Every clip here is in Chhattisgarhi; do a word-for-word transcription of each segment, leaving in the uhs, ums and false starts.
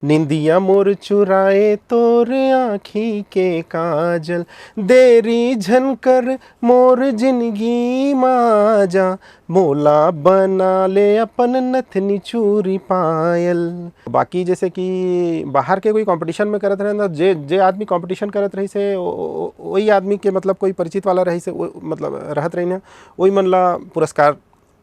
निंदिया मोर चुराए तोर आँखी के काजल, देरी झन कर मोर जिनगी मा जा, मोला बना ले अपन नथनी चूरी पायल। बाकी जैसे कि बाहर के कोई कॉम्पिटिशन में करत रहे ना, जे जे आदमी कॉम्पिटिशन करत रहिस हे, ओ- ओ- वही आदमी के मतलब कोई परिचित वाला रहिस हे, वो मतलब रहत रही ना, वही मन ला पुरस्कार।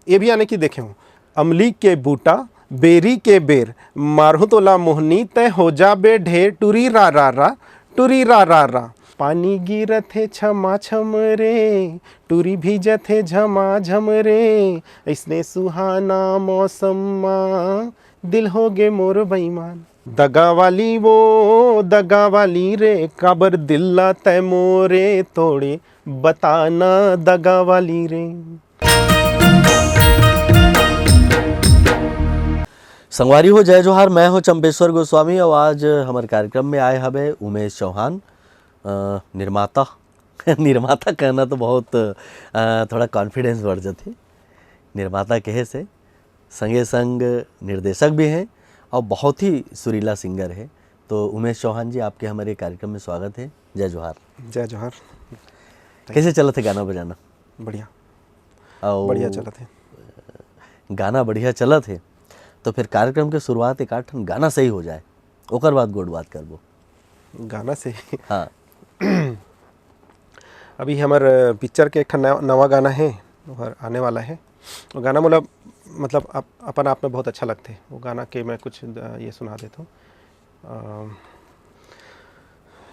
ये भी आने की देखे हूँ, अमली के बूटा, बेरी के बेर, मारहूँ तोला मोहनी, तय हो जाबे ढेर, टुरी रा रा रा, टुरी रा रा रा। पानी गिरत हे छमा छम रे, टुरी भीजत हे झमा झम रे, ऐसने सुहाना मौसम मा दिल हो गे मोर बेईमान। दगा वाली वो दगा वाली रे, काबर दिल ला तय मोरे तोड़े, बताना दगा वाली रे। संगवारी हो, जय जोहार, मैं हूं चंपेश्वर गोस्वामी और आज हमारे कार्यक्रम में आए हवे उमेश चौहान, अ, निर्माता। निर्माता कहना तो बहुत, अ, थोड़ा कॉन्फिडेंस बढ़ जाते। निर्माता कहे से संगे संग निर्देशक भी हैं और बहुत ही सुरीला सिंगर है। तो उमेश चौहान जी, आपके हमारे कार्यक्रम में स्वागत है। जय जोहार। जय जोहार। कैसे चलत हे गाना बजाना? बढ़िया। और बढ़िया चलत हे। गाना बढ़िया चलत हे, तो फिर कार्यक्रम के शुरुआत एक आध ठन गाना से ही हो जाए, ओकर बाद गोठ बात करबो। गाना से ही? हाँ। अभी हमर पिक्चर के एक ठन नवा, नवा गाना हे, ओहर आने वाला हे। वो गाना मोला मतलब अप-, अपन आप में बहुत अच्छा लगथे। वो गाना के मैं कुछ, अ, ये सुना देथों। अ,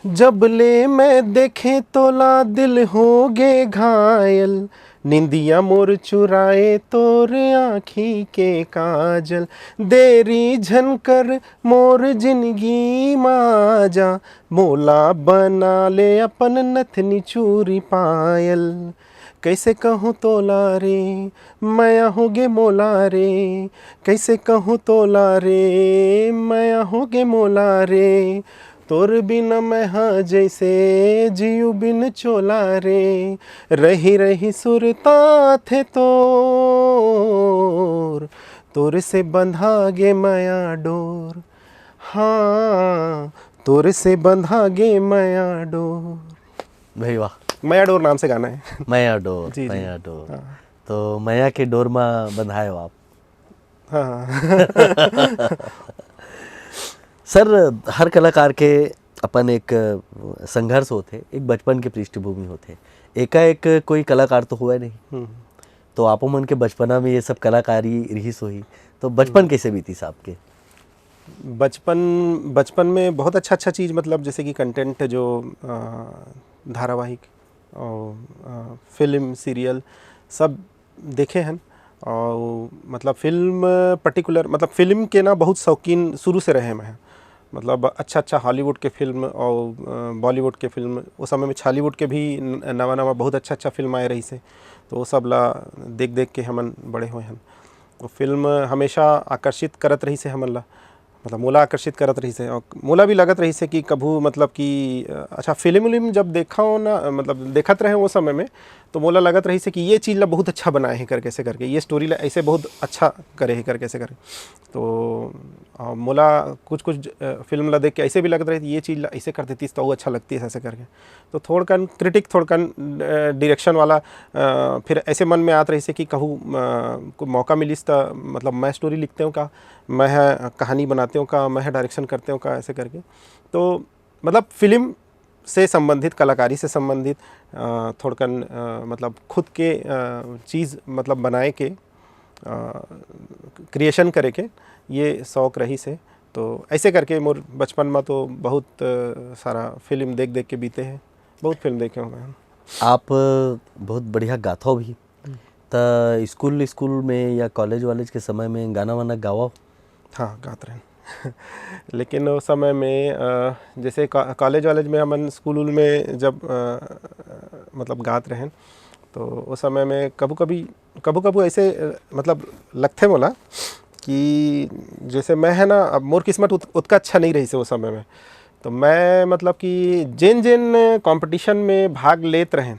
जब ले मैं देखे तोला दिल हो गे घायल, निंदिया मोर चुराए तोर आँखी के काजल, देरी झन कर मोर जिनगी मा जा, मोला बना ले अपन नथनी चूरी पायल। कैसे कहूँ तोला रे, मया हो गे मोला रे, कैसे कहूँ तोला रे, मया हो गे मोला रे। तोर बिना मैं हा जैसे जीव बिन चोला रे, रही रही सुरता थे तोर, तोर से बंधा गे मया डोर, हाँ, तोर से बंधा गे मया डोर। भाई वाह। मया डोर नाम से गाना है। मया डोर, जी, जी। मया डोर। हाँ। तो मया के डोर मा बंधाए हो आप। हाँ, हाँ। सर, हर कलाकार के अपन एक संघर्ष होथे, एक बचपन के पृष्ठभूमि होथे। एकाएक कोई कलाकार तो हुआ नहीं। हम्म। तो आपो मन के बचपना में ये सब कलाकारी रिहिस होही, तो बचपन हम्म। कैसे बीतिस आपके? बचपन, बचपन में बहुत अच्छा-अच्छा चीज़, मतलब जैसे कि कंटेंट जो, अ, धारावाहिक और, अ, फिल्म, सीरियल सब देखे हन। और मतलब फिल्म पर्टिकुलर, मतलब फिल्म के ना बहुत शौकीन शुरू से रहे मैं। मतलब अच्छा-अच्छा हॉलीवुड के फिल्म और, अ, बॉलीवुड के फिल्म, उस समय में छॉलीवुड के भी न-, नवा-नवा बहुत अच्छा-अच्छा फिल्म आए रहिस हे। तो वो सब ला देख-देख के हमन बड़े होए हन। वो फिल्म हमेशा आकर्षित करत रहिस हे हमन ला, मतलब मोला आकर्षित करत रहिस हे। और मोला भी लगत रहिस हे कि कभू मतलब कि, अ, अच्छा, फिल्म उलिम जब देखा हो ना, मतलब देखत रहे वो समय में, तो मोला लगत रहिस हे कि ये चीज़ ला बहुत अच्छा बनाए हे करके, ऐसे करके, ये स्टोरी ला ऐसे बहुत अच्छा करे हे करके, ऐसे करके। तो, अ, मोला कुछ-कुछ ज-, अ, फिल्म ला देख के ऐसे भी लगत रहिस, ये चीज़ ला ऐसे कर देतिस तो अउ अच्छा लगतिस, ऐसे करके। तो थोड़कन क्रिटिक, थोड़कन, अ, डायरेक्शन वाला, अ, फिर ऐसे मन में आत रहिस हे कि कहूँ, अ, को मौका मिलिस त मतलब मैं स्टोरी लिखतेंव का, मैं ह कहानी बनातेंव का, मैं ह डायरेक्शन करतेंव का, ऐसे करके। तो मतलब फिल्म से संबंधित, कलाकारी से संबंधित, अ, थोड़कन, अ, मतलब खुद के, अ, चीज़ मतलब बनाए के, अ, क्रिएशन करे के ये शौक रहिस हे। तो ऐसे करके मोर बचपन में तो बहुत, अ, सारा फिल्म देख-देख के बीते हे, बहुत फिल्म देखे हँव मैं। आप बहुत बढ़िया गाथव भी। हम्म। त स्कूल, स्कूल में या कॉलेज वॉलेज के समय में गाना वाना गावव? हाँ, गात रहेन। लेकिन ओ समय में, अ, जैसे कॉ-, कॉलेज वॉलेज में हमन स्कूल उल में जब, अ, मतलब गात रहेन, तो ओ समय में कभू-कभी, कभू-कभू ऐसे, अ, मतलब लगथे मोला कि जैसे मैं है ना, अब मोर किस्मत उत-, उतका अच्छा नहीं रहिस हे ओ समय में। तो मैं मतलब कि जेन-जेन कॉम्पिटिशन में भाग लेत रहेन,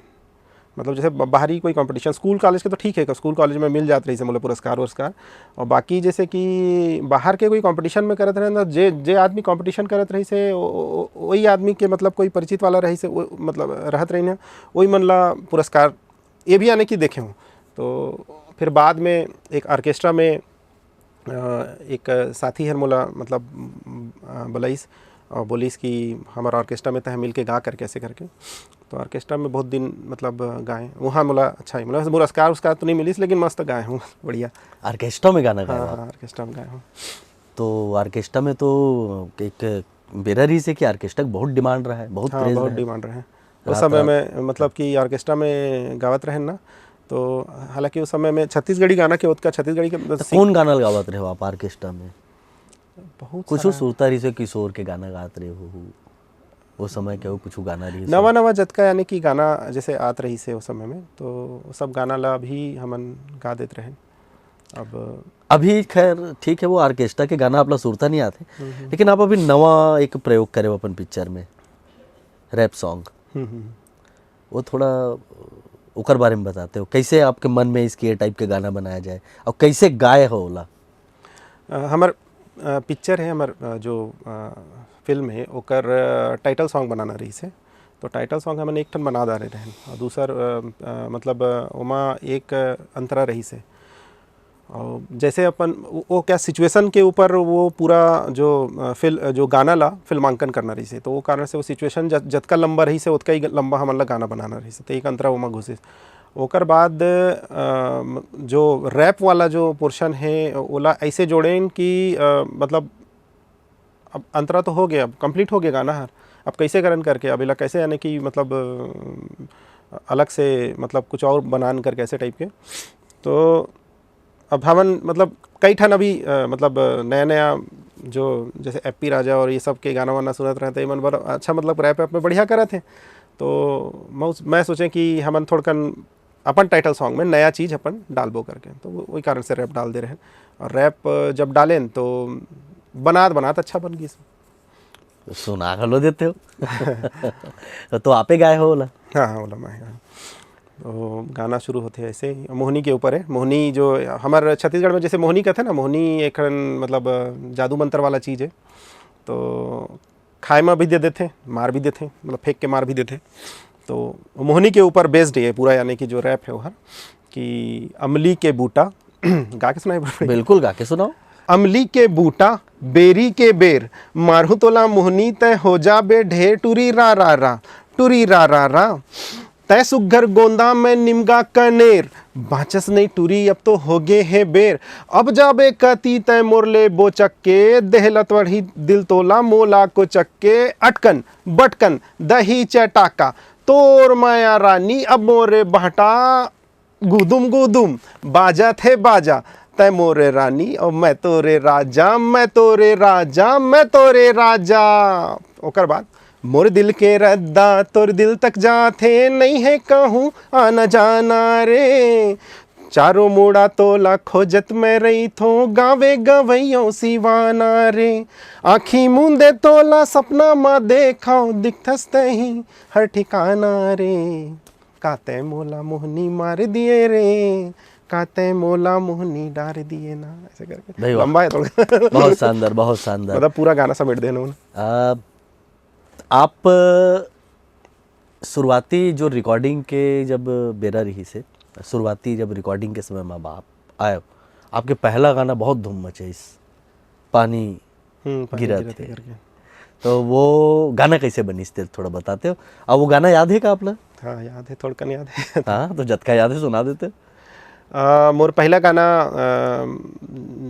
मतलब जैसे ब-, बाहरी कोई कॉम्पिटिशन, स्कूल कॉलेज के तो ठीक है, स्कूल कॉलेज में मिल जात रहिस हे मोला पुरस्कार वुरस्कार, और बाकी जैसे कि बाहर के कोई कॉम्पिटिशन में करत रहे ना, जे जे आदमी कॉम्पिटिशन करत रहिस हे, ओ- ओ- वही आदमी के मतलब कोई परिचित वाला रहिस हे, वो मतलब रहत रहिन हे, वही मन ला पुरस्कार ये भी यानी कि देखे हूँ। तो फिर बाद में एक ऑर्केस्ट्रा में अ, एक साथी हर मोला मतलब अ, बलइस और बोलिस कि हमारा ऑर्केस्ट्रा में तह मिल के गा करके, ऐसे करके। तो ऑर्केस्ट्रा में बहुत दिन मतलब गाए, वहाँ मोला अच्छा ही, मतलब पुरस्कार उसकार तो नहीं मिलिस, लेकिन मस्त गाए हूँ। बढ़िया। ऑर्केस्ट्रा में गाना गाए हाँ हो आप? हाँ, ऑर्केस्ट्रा में गाए हूँ। तो ऑर्केस्ट्रा में तो एक बेरा रहिस हे कि ऑर्केस्ट्रा के बहुत डिमांड रहा है, बहुत हाँ, क्रेज बहुत रहा है। डिमांड रहे। उस रात समय रात। में मतलब कि ऑर्केस्ट्रा में गावत रहे ना, तो हालांकि उस समय में छत्तीसगढ़ी गाना के, ओतका छत्तीसगढ़ी के तो सीख- कौन गाना गावत रहे हो आप ऑर्केस्ट्रा में? बहुत कुछ सारा सुरता रहिस हे, किशोर के गाना गात रहे हो, वो समय के वो कुछ गाना रहिस हे? नवा नवा जतका यानी कि गाना जैसे आत रहिस हे उस समय में, तो वो सब गाना ला भी हमन गा देत रहे। अब अभी खैर ठीक है, वो ऑर्केस्ट्रा के गाना आप ला सुरता नहीं आते, हम्म, लेकिन आप अभी नवा एक प्रयोग करे हो अपन पिक्चर में, रैप सॉन्ग, हम्म, हम्म। वो थोड़ा ओकर बारे में बताते हो, कैसे आपके मन में इसके टाइप के गाना बनाया जाए और कैसे गाए हो ओला? अ, हमर अ, पिक्चर है, हमर अ, जो अ, फिल्म है, ओकर अ, टाइटल सॉन्ग बनाना रहिस हे। तो टाइटल सॉन्ग हमन एक ठन बना डारे रहन, और दूसर अ, अ, मतलब अ, ओमा एक अ, अंतरा रहिस हे। और जैसे अपन वो, वो क्या सिचुएशन के ऊपर वो पूरा जो अ, फिल जो गाना ला फिल्मांकन करना रहिस हे, तो वो कारण से वो सिचुएशन जत, जतका लंबा रहिस हे, ओतका ही लंबा हमन ला गाना बनाना रहिस हे, तो एक अंतरा ओमा घुसिस। ओकर बाद अ, म- जो रैप वाला जो पोर्शन है, ओला ऐसे जोड़ेन कि अ, मतलब अब अंतरा तो हो गया, अब कंप्लीट हो गया गाना हर, अब कैसे करन करके, अब एला कैसे यानी कि मतलब अ, अलग से मतलब कुछ और बनान करके, ऐसे टाइप के। तो अब हमन मतलब कई ठन अभी अ, मतलब अ, नया नया जो जैसे एप्पी राजा और ये सब के गाना वाना सुनत रहते हैं, मन बर अच्छा मतलब रैप वैप में बढ़िया करत हैं। तो मैं उस- मैं सोचें कि हमन थोड़कन अपन टाइटल सॉन्ग में नया चीज़ अपन डालबो करके, तो वो- वही कारण से रैप डाल दे रहे हैं। और रैप अ, जब डालें तो बनात बनात अच्छा बन गई। सुना घलो देते हो। तो, तो आपे गाए हो ओला? हाँ हाँ, ओला मैं गाए। तो गाना शुरू होते ऐसे ही, मोहनी के ऊपर है। मोहनी जो हमारे छत्तीसगढ़ में जैसे मोहनी कहते हैं ना, मोहनी एक ठन मतलब अ, जादू मंत्र वाला चीज़ है। तो खाए में भी दे देते, मार भी देते, मतलब फेंक के मार भी देते। तो मोहनी के ऊपर बेस्ड है पूरा, यानी कि जो रैप है वो हर कि अमली के बूटा गा के सुनाई पड़ेगा। बिल्कुल, गा के सुनाओ। अमली के बूटा, बेरी के बेर, मारहू तोला मोहनी, तय हो जाबे ढेर, टुरी रा रा रा, टुरी रा रा रा। तय सुग्घर गोंदा, मैं निमगा कनेर, बाँचस नई टुरी, अब तो होगे हे बेर। अब जाबे कती तय मोर ले बोचक के, देहलत वढ़ी दिल तोला मोला कोचक के। अटकन बटकन दही चटाका, तोर माया रानी अब मोरे बहटा। गुदुम गुदुम बाजत हे बाजा, तय मोरे रानी और मैं तोरे राजा, मैं तोरे राजा, मैं तोरे राजा। ओकर बाद मोर दिल के रद्दा तोर दिल तक जाथे, नहीं है कहूँ आना जाना रे। चारों मुड़ा तोला खोजत मैं रहिथों, गावे गवैयों सिवाना रे। आँखी मूंदे तोला सपना मा देखौं, दिखथस तहीं हर ठिकाना रे। का तै मोला मोहनी मार दिए रे, का तै मोला मोहनी डार दिए ना, ऐसे करके। भाई वाह। लंबा है थोड़ा। बहुत शानदार, बहुत शानदार। मतलब पूरा गाना समेट देना उन्होंने। आ, आप शुरुआती जो रिकॉर्डिंग के जब बेरा रहिस हे, शुरुआती जब रिकॉर्डिंग के समय में आप आए, आपके पहला गाना बहुत धूम मचाइस, पानी हम्म, पानी गिरा गिरा थे। थे करके। तो वो गाना कैसे बनिस ते थोड़ा बताते हो? अब वो गाना याद है का आप ला? हाँ, याद है, थोड़कन याद है। हाँ, तो जतका याद है सुना देते। आ, मोर पहला गाना आ,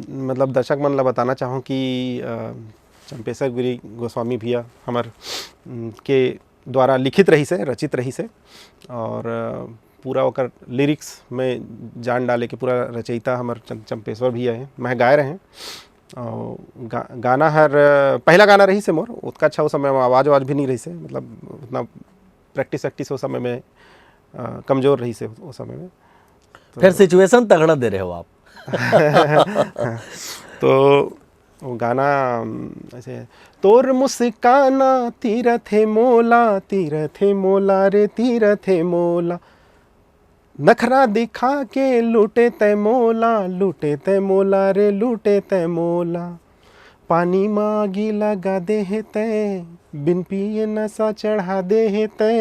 मतलब दर्शक मन ला बताना चाहूँ कि आ, चंपेश्वर गिरी गोस्वामी भैया हमर उम, के द्वारा लिखित रहिस हे, रचित रहिस हे, और आ, पूरा ओकर लिरिक्स में जान डाले के पूरा रचयिता हमर चम-, चंपेश्वर भैया हे। मैं गाए रहें और गा, गाना हर आ, पहला गाना रहिस हे मोर, ओतका अच्छा उस समय में आवाज़ वाज भी नहीं रहिस हे, मतलब उतना प्रैक्टिस वैक्टिस उस समय में आ, कमजोर रहिस हे उस समय में। फिर सिचुएशन तगड़ा दे रहे हो आप। तो वो गाना अम, ऐसे, तोर मुस्काना तीरथे मोला, तीरथे मोला रे, तीरथे मोला। नखरा दिखा के लूटे तै मोला, लूटे तै मोला रे, लूटे तै मोला। पानी म आगी लगा दे हे तै, बिन पिए नशा चढ़ा दे हे तै।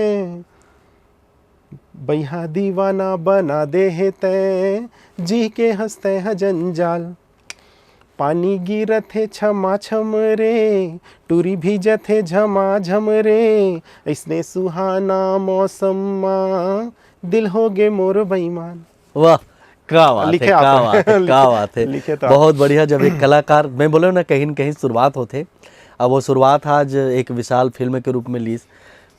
बइहा दीवाना बना दे हे तै, जी के हंसते ह जंजाल। पानी गिरत हे छमाछम रे, टूरी भीजत हे झमाझम रे। अइसने सुहाना मौसम मा, दिल हो गे मोर बेईमान। वाह, क्या बात लिखे है, आप क्या हैं। बात है, क्या बात है। लिखे तो आप। बहुत बढ़िया। जब एक कलाकार, मैं बोले ना, कहीं न कहीं शुरुआत होथे। अब वो शुरुआत आज एक विशाल फिल्म के रूप में लीस।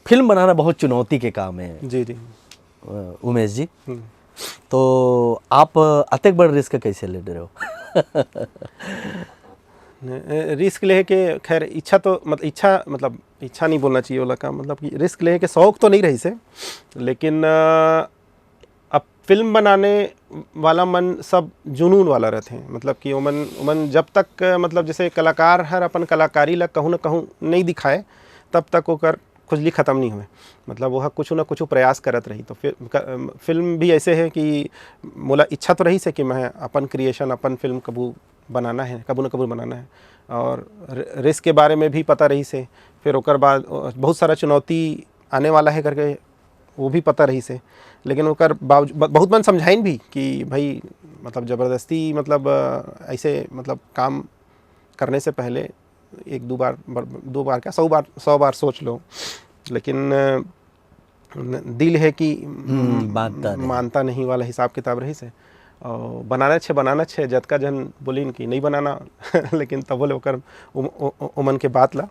फिल्म बनाना बहुत चुनौती के काम है, जी, जी। अ, उमेश जी। हम्म। तो आप अतेक बड़ रिस्क कैसे ले रहे हो? न, ए, रिस्क लेहे के, खैर, इच्छा तो, मत-, इच्छा, मतलब, इच्छा नहीं बोलना चाहिए ओला का, मतलब कि रिस्क लेहे के शौक तो नहीं रहिस हे, लेकिन, अ, अब फिल्म बनाने वाला मन सब जुनून वाला रहथे, मतलब कि ओमन, ओमन जब तक, मतलब, जैसे कलाकार हर अपन कलाकारी ला कहूँ न कहूँ नहीं दिखाए, तब तक ओकर खुजली खत्म नहीं होए। मतलब, वो कुछ न कुछ प्रयास करत रही। तो फिर क-, फिल्म भी ऐसे है कि मोला इच्छा तो रहिस हे कि मैं अपन क्रिएशन, अपन फिल्म कभू बनाना है, कभू न कभू बनाना है। और रि-, रिस्क के बारे में भी पता रहिस हे। फिर ओकर बाद बहुत सारा चुनौती आने वाला है करके वो भी पता रहिस हे। लेकिन ओकर बावजूद ब-, बहुत मन समझाइन भी कि भाई, मतलब, जबरदस्ती, मतलब, अ, ऐसे, मतलब, काम करने से पहले एक दो बार, बर-, दो बार क्या, सौ बार, सौ बार सोच लो। लेकिन, अ, न-, दिल है कि हम्म, मानता नहीं। मानता नहीं वाला हिसाब किताब रहिस हे। और बनाना छे, बनाना छे, जतका जन बोलिन कि नहीं बनाना, लेकिन तबो ले ओकर उम-, ओ-, ओ-, ओमन के बात ला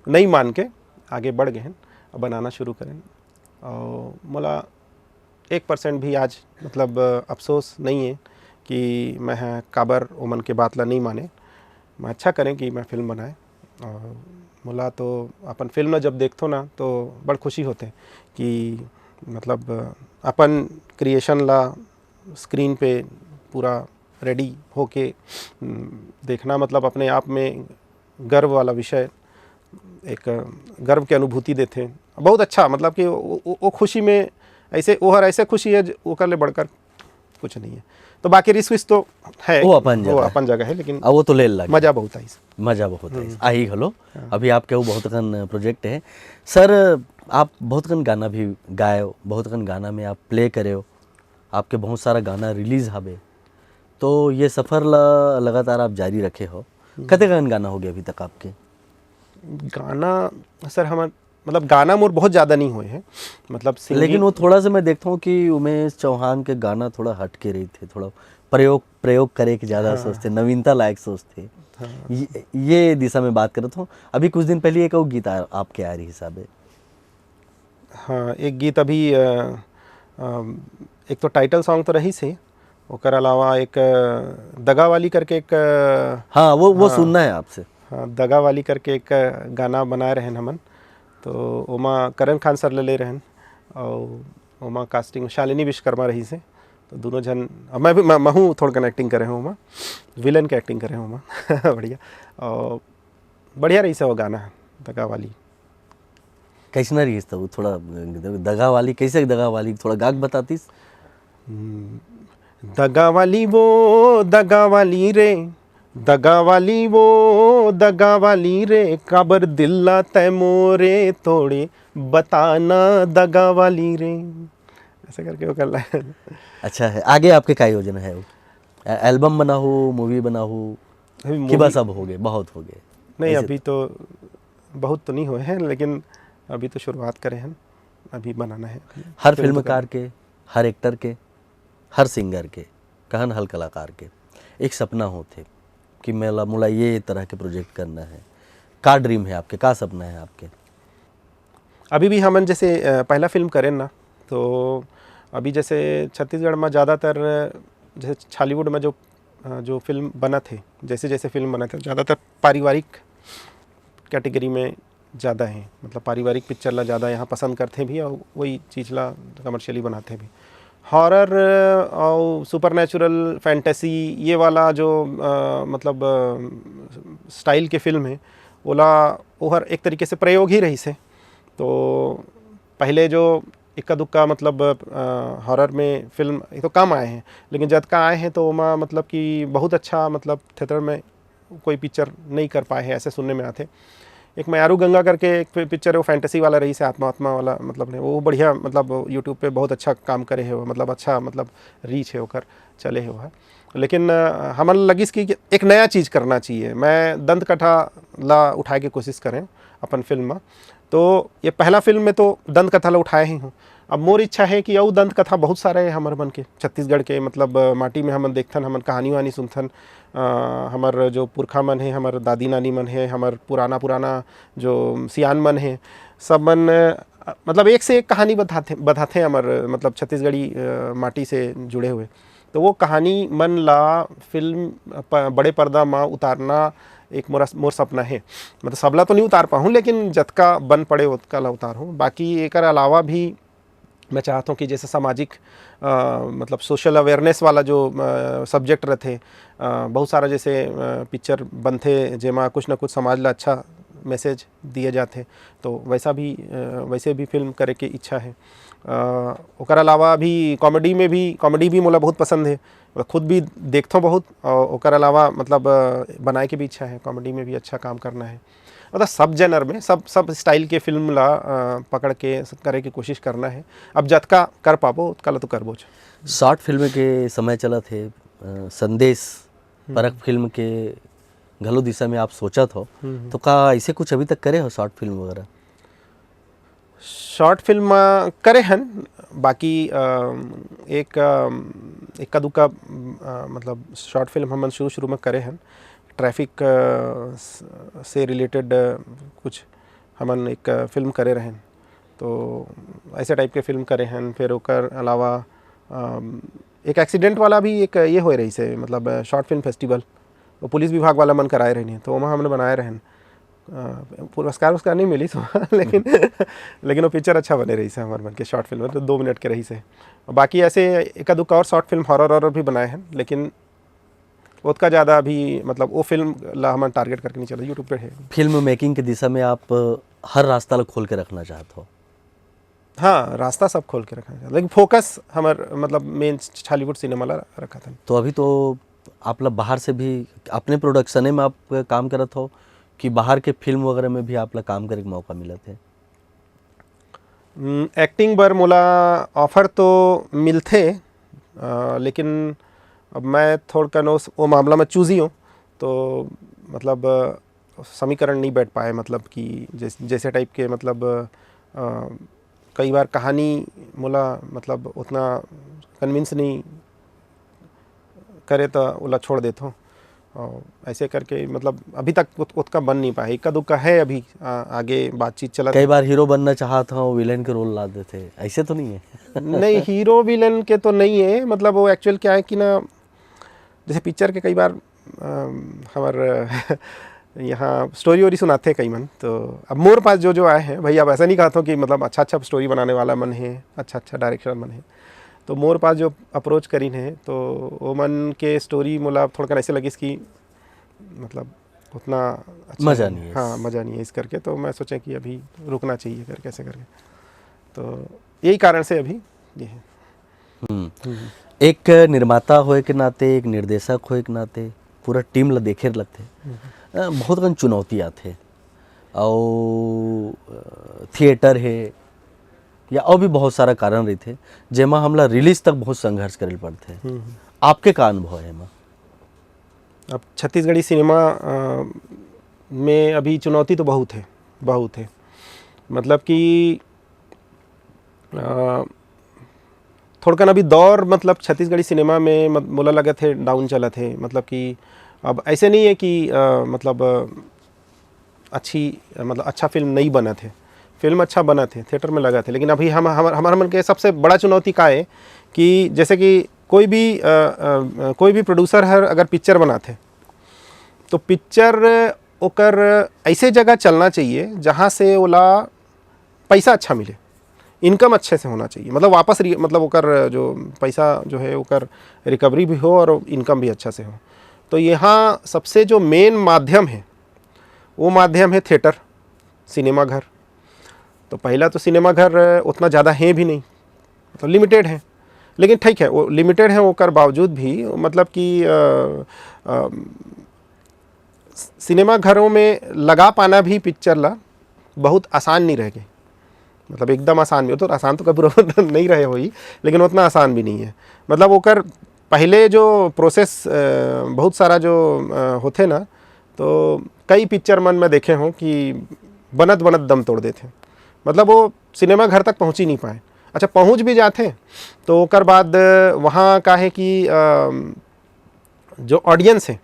नहीं मान के आगे बढ़ गए हैं, बनाना शुरू करें। और मोला एक परसेंट भी आज, मतलब, अफसोस नहीं है कि मैं ह काबर ओमन के बात ला नहीं माने। मैं अच्छा करें कि मैं फिल्म बनाए। और मोला तो अपन फिल्म ला जब देखथो ना, तो बड़ खुशी होथे कि, मतलब, अपन क्रिएशन ला स्क्रीन पे पूरा रेडी होके, उम, देखना, मतलब, अपने आप में गर्व वाला विषय, एक गर्व के अनुभूति देथे। बहुत अच्छा, मतलब कि वो, वो, वो खुशी में ऐसे, वो हर ऐसे खुशी है जो ओकर ले बढ़कर कुछ नहीं है। तो बाकी रिस्क विस्क तो है, वो अपन वो जगह है। अपन जगह है, लेकिन अब वो तो ले लगे। मजा बहुत आइस। मजा बहुत आइस। हम्म। आही घलो। हाँ। अभी आपके वो बहुत अकन प्रोजेक्ट है। सर, आप बहुत अकन गाना भी गाए हो, बहुत अकन गाना में आप प्ले करे हो, आपके बहुत सारा गाना रिलीज हवे, तो ये सफर ला लगातार आप जारी रखे हो। हम्म। कते गान गाना हो गया अभी तक आपके? गाना, सर, हमर, मतलब, गाना मोर बहुत ज्यादा नहीं होए हैं, मतलब, singing। लेकिन वो थोड़ा सा मैं देखता हूँ कि उमेश चौहान के गाना थोड़ा हट के रही थे, थोड़ा प्रयोग, प्रयोग करे के ज्यादा हाँ। सोचते, नवीनता लायक सोचते। हाँ। ये, ये दिशा में बात करता हूँ। अभी कुछ दिन पहले एक और गीत आ, आपके आ रही हिसाब है। हाँ, एक गीत अभी, अ, अ, एक तो टाइटल सॉन्ग तो रहिस हे, ओकर अलावा एक, अ, दगा वाली करके एक, अ, हाँ, वो, वो हाँ, सुनना है आपसे। हाँ, दगा वाली करके एक, अ, गाना बनाए रहेन हमन, तो ओमा करण खान सर ले, ले रहेन, और ओमा कास्टिंग शालिनी विश्वकर्मा रहिस हे, तो दोनों झन, अब मैं भी, मैं, महूँ थोड़कन एक्टिंग करे हूँ ओमा, विलेन के एक्टिंग करे हूँ ओमा। बढ़िया, और बढ़िया रहिस हे वो गाना, दगा वाली। कैसना रहिस त वो थोड़ा दगा वाली, कैसे दगा वाली, थोड़ा गा के बतातिस? हम्म, दगा वाली वो दगा वाली रे, दगा वाली वो दगा वाली रे, काबर दिल ला तै मोरे तोड़े, बताना दगा वाली रे। ऐसे करके वो कर ला। अच्छा है, आगे आपके का योजना है वो? ए-, एल्बम बनाहू, मूवी बनाहू? अभी कि मूवी बस अब हो गए, बहुत हो गए? नहीं, ऐसे अभी तो बहुत तो नहीं हुए हैं, लेकिन अभी तो शुरुआत करे हैं, अभी बनाना है। हर फिल्म तो फिल्मकार करना। के, हर एक्टर के, हर सिंगर के, कहन हर कलाकार के एक सपना होथे कि मेला, मोला ये तरह के प्रोजेक्ट करना है। का ड्रीम है आपके, का सपना है आपके? अभी भी हमन जैसे, अ, पहला फिल्म करेन ना, तो अभी जैसे छत्तीसगढ़ में ज़्यादातर, जैसे छॉलीवुड में जो, अ, जो फिल्म बनत हे, जैसे जैसे फिल्म बनत हे, ज़्यादातर पारिवारिक कैटेगरी में ज़्यादा हे, मतलब पारिवारिक पिक्चर ला ज़्यादा यहाँ पसंद करथे भी और वही चीज़ ला कमर्शियली बनाथे भी। हॉरर और सुपरनैचुरल फैंटेसी, ये वाला जो, अ, मतलब, अ, स्टाइल के फिल्म हे, ओला, ओहर एक तरीके से प्रयोग ही रहिस हे। तो पहले जो इक्का दुक्का मतलब हॉरर में फिल्म ये तो कम आए हैं, लेकिन जतका आए हैं तो ओमा मतलब कि बहुत अच्छा मतलब थिएटर में कोई पिक्चर नहीं कर पाए हैं, ऐसे सुनने में आते। एक मयारू गंगा करके एक पि-, पिक्चर है, वो फैंटेसी वाला रहिस हे, आत्मा आत्मा वाला मतलब ने, वो बढ़िया मतलब यूट्यूब पे बहुत अच्छा काम करे हे वो, मतलब अच्छा मतलब रीच है ओकर, चले हे वो है। लेकिन अ, हमन लगिस कि एक नया चीज़ करना चाहिए। मैं दंत कथा ला उठाए के कोशिश करें अपन फिल्म में, तो ये पहला फिल्म में तो दंत कथा ला उठाए ही हूँ। अब मोर इच्छा है कि अउ दंत कथा बहुत सारे हैं हमर मन के, छत्तीसगढ़ के मतलब अ, माटी में हमन देखथन, हमन कहानी वहानी सुनथन, अ, हमर जो पुरखा मन हे, हमर दादी नानी मन हे, हमर पुराना पुराना जो सियान मन हे, सब मन अ, मतलब एक से एक कहानी बताथे बताथे हमर मतलब छत्तीसगढ़ी अ, माटी से जुड़े हुए। तो वो कहानी मन ला फिल्म प-, बड़े पर्दा मा उतारना एक मोर मोर सपना है। मतलब सबला तो नहीं उतार पाहूँ, लेकिन जतका बन पड़े ओतका ला उतार हूँ। बाकी एकर अलावा भी मैं चाहत हूँ कि जैसे सामाजिक अ, मतलब सोशल अवेयरनेस वाला जो सब्जेक्ट रहते, अ, बहुत सारा जैसे पिक्चर बनते जेमा कुछ ना कुछ समाज ला अच्छा मैसेज दिए जाते, तो वैसा भी अ, वैसे भी फिल्म करे के इच्छा है। अ, ओकर अलावा भी कॉमेडी में भी, कॉमेडी भी मोला बहुत पसंद है, मतलब खुद भी देखथों बहुत। और ओकर अलावा मतलब अ, बनाए के भी इच्छा है, कॉमेडी में भी अच्छा काम करना है। मतलब सब जनर में, सब सब स्टाइल के फिल्म ला अ, पकड़ के स- करे के कोशिश करना है। अब जतका कर पाबो ओतका ला तो करबोच। शॉर्ट फिल्म के समय चलत हे, अ, संदेश परक फिल्म के घलो दिशा में आप सोचत हो, तो का ऐसे कुछ अभी तक करे हो शॉर्ट फिल्म वगैरह? शॉर्ट फिल्म अ, करे हन, बाकी अ, एक अ, इक्का दुक्का अ, मतलब शॉर्ट फिल्म हमन शुरू शुरू में करे हन। ट्रैफिक अ, स- से रिलेटेड अ, कुछ हमन एक अ, फिल्म करे रहेन, तो ऐसे टाइप के फिल्म करे हन। फिर ओकर अलावा अम, एक एक्सीडेंट वाला भी एक ये होए रहिस हे, मतलब अ, शॉर्ट फिल्म फेस्टिवल, वो पुलिस विभाग वाला मन कराए रहिन, तो ओमा हमन बनाए रहेन। अ, पुरस्कार उसकार नहीं मिलिस ओमा, लेकिन लेकिन वो पिक्चर अच्छा बने रहिस हे हमर मन के शॉर्ट फिल्म, तो दो मिनट के रहिस हे। बाकी ऐसे एका दुक्का और शॉर्ट फिल्म हॉरर वॉरर भी बनाए हैं, लेकिन ओतका ज़्यादा अभी मतलब वो फिल्म ला हमन टारगेट करके नहीं चला, यूट्यूब पे है। फिल्म मेकिंग के दिशा में आप हर रास्ता ला खोल के रखना चाहत हो? हाँ, रास्ता सब खोल के रखना चाहत, लेकिन फोकस हमर मतलब मेन छॉलीवुड सिनेमा ला रखत हन। तो अभी तो आप ला बाहर से भी अपने प्रोडक्शने में आप काम करत हो कि बाहर के फिल्म वगैरह में भी आप ला काम करे के मौका मिलत हे? हम्म, एक्टिंग बर मोला ऑफर तो मिलथे, अ, लेकिन अब मैं थोड़कन उस, वो मामला में चूजी हूँ, तो मतलब अ, समीकरण नहीं बैठ पाए, मतलब कि जैस-, जैसे टाइप के मतलब अ, कई बार कहानी मोला मतलब उतना कन्विंस नहीं करे तो ओला छोड़ देथों। और ऐसे करके मतलब अभी तक उत-, उतका बन नहीं पाए, इक्का दुक्का है अभी। आ, आगे बातचीत चलत कई है। बार हीरो बनना चाहत हो, विलेन के रोल ला देथे, ऐसे तो नहीं है? नहीं, हीरो विलेन के तो नहीं है, मतलब वो एक्चुअल क्या है कि ना, जैसे पिक्चर के कई बार अम, हमर यहाँ स्टोरी वोरी सुनाथे कई मन, तो अब मोर पास जो जो आए हैं भाई, अब ऐसा नहीं कहत हो कि मतलब अच्छा अच्छा स्टोरी बनाने वाला मन है, अच्छा अच्छा डायरेक्टर मन है, तो मोर पास जो अप्रोच करीन है, तो वो मन के स्टोरी मोला थोड़कन ऐसे लगिस कि मतलब उतना अच्छा मजा नहीं है। हाँ, मज़ा नहीं है इस करके, तो मैं सोचें कि अभी रुकना चाहिए करके, ऐसे करके। तो यही कारण से अभी ये है। हम्म। हम्म। एक निर्माता होए के नाते, एक निर्देशक होए के नाते पूरा टीम ला देखे लगथे। हम्म। अ, बहुत कन चुनौती आथे, अउ अ, थिएटर हे या अउ भी बहुत सारा कारण रहिथे, जेमा हमला रिलीज तक बहुत संघर्ष करे ल पड़थे। हम्म। आपके का अनुभव हे एमा? अब छत्तीसगढ़ी सिनेमा अ, में अभी चुनौती तो बहुत है, बहुत है। मतलब कि अ, थोड़कन अभी दौर मतलब छत्तीसगढ़ी सिनेमा में मत-, मोला लगत है डाउन चलत है। मतलब कि अब ऐसे नहीं है कि अ, मतलब अ, अच्छी मतलब अच्छा फिल्म नहीं बनत है, फिल्म अच्छा बनत है, थिएटर में लगत है, लेकिन अभी हम हमर हमर मन के सबसे बड़ा चुनौती का है कि जैसे कि कोई भी अ, अ, अ, कोई भी प्रोड्यूसर हर अगर पिक्चर बनात है, तो पिक्चर ओकर ऐसे जगह चलना चाहिए जहाँ से ओला पैसा अच्छा मिले, इनकम अच्छे से होना चाहिए, मतलब वापस रि-, मतलब ओकर जो पैसा जो है ओकर रिकवरी भी हो और इनकम भी अच्छा से हो। तो यहाँ सबसे जो मेन माध्यम है, वो माध्यम है थिएटर, सिनेमा घर। तो पहला तो सिनेमा घर उतना ज़्यादा है भी नहीं, मतलब लिमिटेड है। लेकिन ठीक है, वो लिमिटेड है, ओकर बावजूद भी मतलब कि अ, अ, सिनेमा घरों में लगा पाना भी पिक्चर ला बहुत आसान नहीं रह गए। मतलब एकदम आसान भी, तो आसान तो कभी नहीं रहे होई, लेकिन उतना आसान भी नहीं है। मतलब ओकर पहले जो प्रोसेस बहुत सारा जो अ, होथे ना, तो कई पिक्चर मन में देखे हों कि बनत बनत दम तोड़ देथे। मतलब वो सिनेमा घर तक पहुँच ही नहीं पाए। अच्छा, पहुँच भी जाथे तो ओकर बाद वहाँ का है कि अ, जो ऑडियंस है,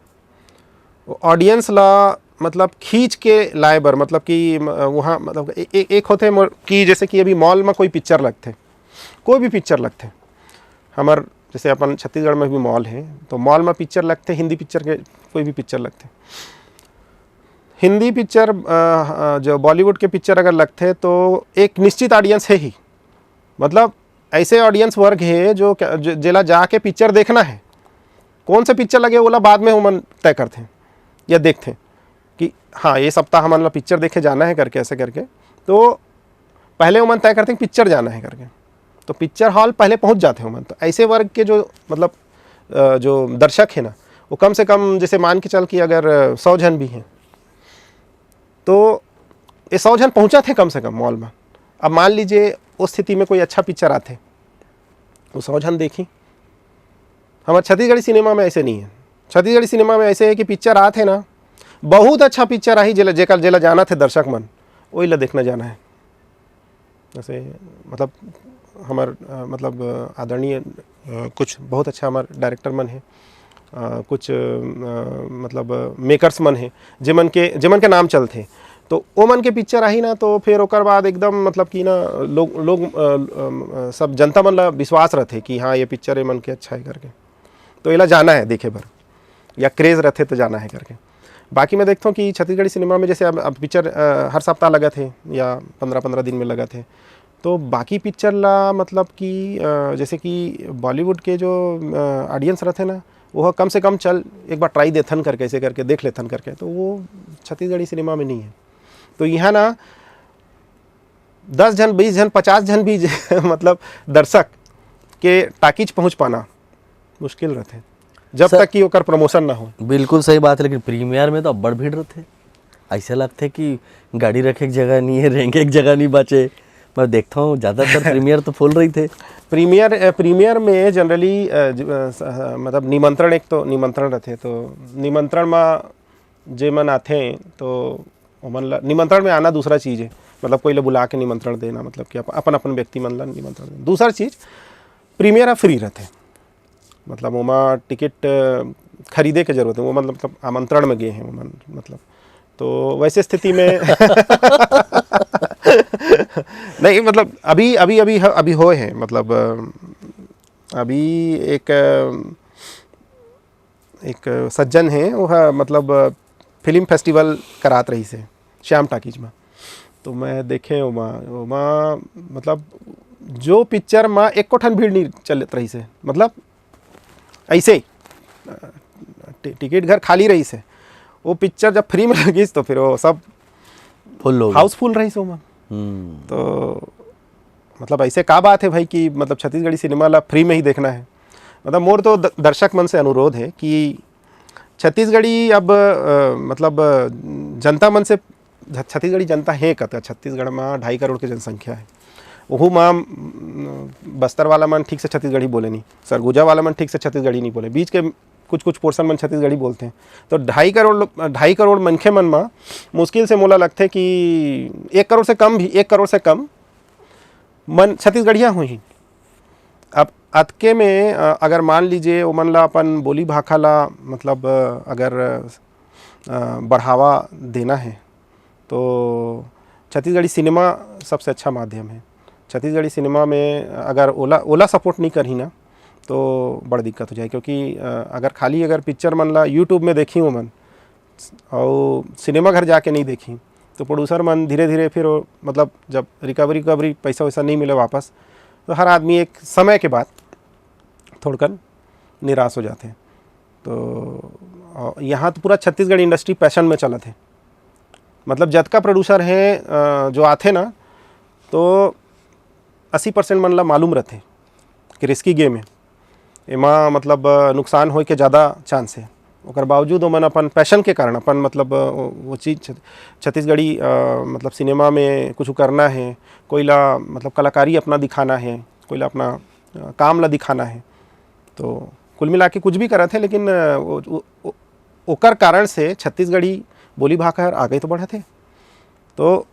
वो ऑडियंस ला मतलब खींच के लाए बर, मतलब कि म- वहाँ मतलब ए, ए, एक होथे मोर कि जैसे कि अभी मॉल में कोई पिक्चर लगथे, कोई भी पिक्चर लगथे, हमर जैसे अपन छत्तीसगढ़ में भी मॉल है, तो मॉल में पिक्चर लगथे, हिंदी पिक्चर के कोई भी पिक्चर लगथे, हिंदी पिक्चर अ, अ, जो बॉलीवुड के पिक्चर अगर लगथे तो एक निश्चित ऑडियंस है ही, मतलब ऐसे ऑडियंस वर्ग है जो, जो जेला जाके पिक्चर देखना है, कौन से पिक्चर लगे ओला बाद में ओमन तय करथे या देखथे कि हाँ, ये सप्ताह हमन ला पिक्चर देखे जाना है करके, ऐसे करके। तो पहले ओमन तय करथे कि पिक्चर जाना है करके, तो पिक्चर हॉल पहले पहुँच जाथे ओमन। तो ऐसे वर्ग के जो मतलब अ, जो दर्शक है ना, वो कम से कम जैसे मान के चल कि अगर सौ जन भी हैं, तो ये सौ जन पहुँचत हे कम से कम मॉल में। अब मान लीजिए उस स्थिति में कोई अच्छा पिक्चर आथे, वो सौ जन देखी। हमारे छत्तीसगढ़ी सिनेमा में ऐसे नहीं है। छत्तीसगढ़ी सिनेमा में ऐसे है कि पिक्चर आथे ना, बहुत अच्छा पिक्चर आही, जेला जेकर जेला जाना थे दर्शक मन, वही ला देखना जाना है। जैसे मतलब हमार अ, मतलब अ, आदरणीय अ, कुछ बहुत अच्छा हमार डायरेक्टर मन है, अ, कुछ अ, मतलब मेकर्स मन है, जेमन के जेमन के नाम चलथे, तो ओमन के पिक्चर आही ना, तो फिर ओकर बाद एकदम मतलब कि ना लोग लोग अ, अ, सब जनता मन ला विश्वास रहथे कि हाँ, ये पिक्चर एमन के अच्छा है करके, तो एला जाना है देखे बर, या क्रेज रहथे तो जाना है करके। बाकी मैं देखता हूँ कि छत्तीसगढ़ी सिनेमा में जैसे अब, अब पिक्चर अ, हर सप्ताह लगत है या पंद्रह पंद्रह दिन में लगत है, तो बाकी पिक्चर ला मतलब कि अ, जैसे कि बॉलीवुड के जो ऑडियंस रहथे ना, वो कम से कम चल एक बार ट्राई देथन करके, ऐसे करके देख लेथन करके, तो वो छत्तीसगढ़ी सिनेमा में नहीं है। तो यहाँ ना दस जन, बीस जन, पचास जन भी मतलब दर्शक के टाकीज पहुँच पाना मुश्किल रहथे, जब सर, तक कि ओकर प्रमोशन ना हो। बिल्कुल सही बात है, लेकिन प्रीमियर में तो अब्बड़ भीड़ रहथे। ऐसे लगथे कि गाड़ी रखे के जगह नहीं है, रेंगे के जगह नहीं बाचे। मैं देखता हूँ, ज़्यादातर प्रीमियर तो फुल रहिथे। प्रीमियर अ, प्रीमियर में जनरली अ, ज- अ, स- अ, मतलब निमंत्रण, एक तो निमंत्रण रहथे, तो निमंत्रण में जे मन आथे तो ओमन ला निमंत्रण में आना दूसरा चीज़ है, मतलब कोई ला बुला के निमंत्रण देना, मतलब कि अपन अपन व्यक्ति मन ला निमंत्रण देना। दूसरा चीज़, प्रीमियर ह फ्री रहथे, मतलब ओमा टिकट अ, खरीदे के जरूरत है, वो मतलब, मतलब आमंत्रण में गए हैं ओमन, मतलब। तो वैसे स्थिति में नहीं, मतलब अभी अभी अभी ह- अभी होए है, मतलब अ, अभी एक अ, एक सज्जन हे, वो ह, मतलब फिल्म फेस्टिवल करात रहिस हे श्याम टाकीज में। तो मैं देखे ओमा, ओमा मतलब जो पिक्चर में एको ठन भीड़ नहीं चलत रहिस हे, मतलब ऐसे ही, अ, टि-, टिकट घर खाली रहिस हे, वो पिक्चर जब फ्री में लगिस तो फिर वो सब फुल हो गया। हाउसफुल रहिस ओमा। हम्म। तो मतलब ऐसे का बात है भाई कि मतलब छत्तीसगढ़ी सिनेमा ला फ्री में ही देखना है। मतलब मोर तो द-, दर्शक मन से अनुरोध है कि छत्तीसगढ़ी अब अ, मतलब अ, जनता मन से, छ- छत्तीसगढ़ी जनता है कतका? छत्तीसगढ़ में ढाई करोड़ के जनसंख्या है। वहू में बस्तर वाला मन ठीक से छत्तीसगढ़ी बोले नहीं, सरगुजा वाला मन ठीक से छत्तीसगढ़ी नहीं बोले, बीच के कुछ कुछ पोर्शन मन छत्तीसगढ़ी बोलते हैं। तो ढाई करोड़ लोग, ढाई करोड़ मनखे मन में मुश्किल से मोला लगथे कि एक करोड़ से कम भी, एक करोड़ से कम मन छत्तीसगढ़िया होही। अब अतके में अ, अगर मान लीजिए ओमन ला अपन बोली भाखा ला मतलब अ, अगर अ, बढ़ावा देना है तो छत्तीसगढ़ी सिनेमा सबसे अच्छा माध्यम है। छत्तीसगढ़ी सिनेमा में अगर ओला ओला सपोर्ट नहीं करही ना तो बड़ दिक्कत हो जाए, क्योंकि अ, अगर खाली अगर पिक्चर मन ला यूट्यूब में देखी ओमन और सिनेमा घर जाके नहीं देखी तो प्रोड्यूसर मन धीरे धीरे फिर वो, मतलब जब रिकवरी रिकवरी पैसा वैसा नहीं मिले वापस, तो हर आदमी एक समय के बाद थोड़कन निराश हो जाते हैं। तो अ, यहाँ तो पूरा छत्तीसगढ़ इंडस्ट्री पैशन में चलत है, मतलब जतका प्रोड्यूसर हैं अ, जो आथे ना तो अस्सी परसेंट मन ला मालूम रथे कि रिस्की गेम हे, एमा मतलब नुकसान होए के ज़्यादा चांस हे। ओकर बावजूद ओमन अपन पैशन के कारण, अपन मतलब वो चीज़ छ-, छत्तीसगढ़ी मतलब सिनेमा में कुछ करना हे, कोई ला मतलब कलाकारी अपना दिखाना हे, कोई ला अपना काम ला दिखाना हे, तो कुल मिला के कुछ भी करत हे, लेकिन ओकर कारण से छत्तीसगढ़ी बोली भाखा हर आगे तो बढ़त हे। तो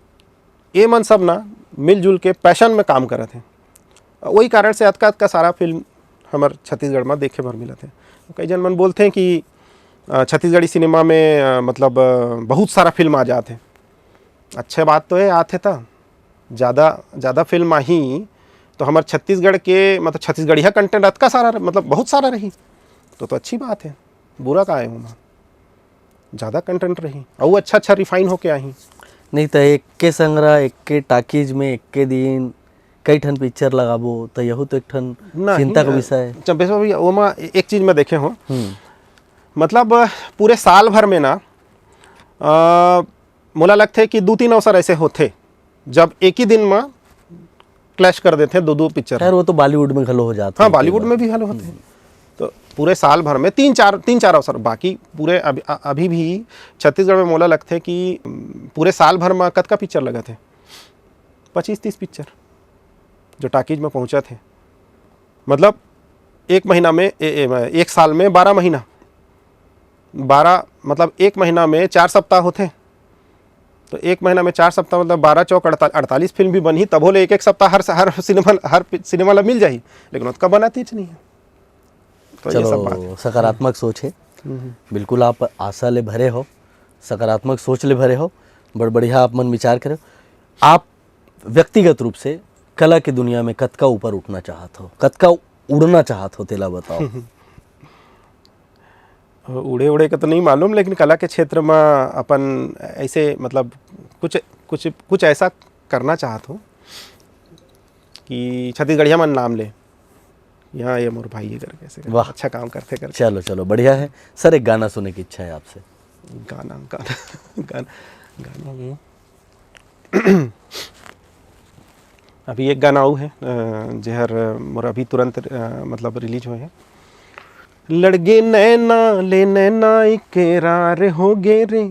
ये मन सब ना मिलजुल के पैशन में काम करत हे। वही कारण से अतका अतका सारा फिल्म हमर छत्तीसगढ़ में देखे बर मिलत हे। कई झन मन बोलथे कि छत्तीसगढ़ी सिनेमा में मतलब बहुत सारा फिल्म आ जात हे। अच्छा बात तो हे, आत हे त ज़्यादा ज़्यादा फिल्म आही तो हमर छत्तीसगढ़ के मतलब छत्तीसगढ़िया कंटेंट अतका सारा मतलब बहुत सारा रही तो तो अच्छी बात हे। बुरा का हे ओमा, ज़्यादा कंटेंट रही अउ अच्छा अच्छा रिफाइन होके आही। नहीं तो एक के संग रहा, एक के टाकीज में एक के दिन कई ठन पिक्चर लगाबो तो यहू तो एक ठन नहीं, चिंता का विषय हे। चंपेश्वर भैया, ओमा एक चीज़ मैं देखे हों, हम्म। मतलब पूरे साल भर में ना आ, मोला लगथे कि दू तीन अवसर ऐसे होथे जब एक ही दिन में क्लैश कर देथे दो दो पिक्चर। खैर, वो तो बॉलीवुड में घलो हो जात हे। हाँ, बॉलीवुड में भी घलो होथे। तो पूरे साल भर में तीन चार तीन चार अवसर, बाकी पूरे अभी, अभी भी छत्तीसगढ़ में मोला लगथे कि पूरे साल भर में कतका पिक्चर लगत हे, पच्चीस तीस पिक्चर जो टाकीज में पहुँचत हे। मतलब एक महीना में ए, ए, एक साल में बारह महीना, बारह मतलब एक महीना में चार सप्ताह होथे। तो एक महीना में चार सप्ताह मतलब बारह चौक अड़तालीस फिल्म भी बनही, तभो ले एक एक सप्ताह हर हर सिनेमा हर सिनेमा ला मिल जाही, लेकिन ओतका बनातीच नहीं हे। तो ये सब बात हे। सकारात्मक सोच हे। बिल्कुल आप आशा ले भरे हो, सकारात्मक सोच ले भरे हो। बड़ बढ़िया आप मन विचार करे। आप व्यक्तिगत रूप से कला के दुनिया में कतका ऊपर उठना चाहत हो, कतका उड़ना चाहत हो, तेला बताओ। उड़े उड़े के तो नहीं मालूम, लेकिन कला के क्षेत्र में अपन ऐसे मतलब कुछ कुछ कुछ ऐसा करना चाहत हो कि छत्तीसगढ़िया मन नाम ले, यहाँ ये मोर भाई हे करके ऐसे वाह। अच्छा काम करथे करके। चलो चलो, बढ़िया हे सर। एक गाना सुने की इच्छा हे आपसे। गाना गाना गाना गाना हम्म। अभी एक गाना अउ हे जेहर मोर अभी तुरंत मतलब रिलीज होए हे। लड़गे नैना ले नैना इकरार हो गे रे,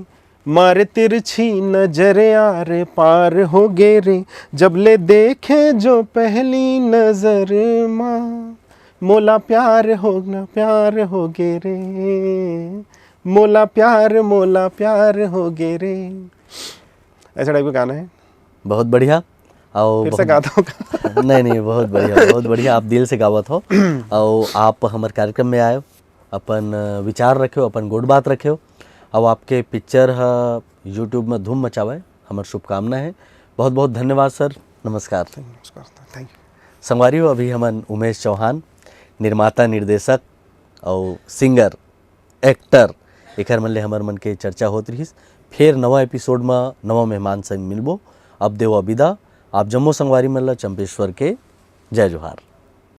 मारे तिरछी नजर आर पार हो गे रे, जब ले देखे जो पहली नजर मा मोला प्यार हो ना प्यार हो गे रे, मोला प्यार मोला प्यार हो गे रे। ऐसा टाइप का गाना हे। बहुत बढ़िया। अउ फिर से बहुत गाता हूँ। नहीं नहीं, बहुत बढ़िया, बहुत बढ़िया। आप दिल से गावत हो अउ आप हमर कार्यक्रम में आए हो, अपन विचार रखे हो, अपन गोठ बात रखे हो, अउ आपके पिक्चर ह YouTube में धूम मचावे, हमर शुभकामना हे। बहुत बहुत धन्यवाद सर, नमस्कार। नमस्कार, थैंक यू। संगवारी हो, अभी हमन उमेश चौहान, निर्माता, निर्देशक अउ सिंगर, एक्टर, एकर मन ले हमर मन के चर्चा होत रिहिस। फेर नवा एपिसोड म नवा मेहमान संग मिलबो। अब देवा विदा, आप जम्मो संगवारी मन ल चंपेश्वर के जय जोहार।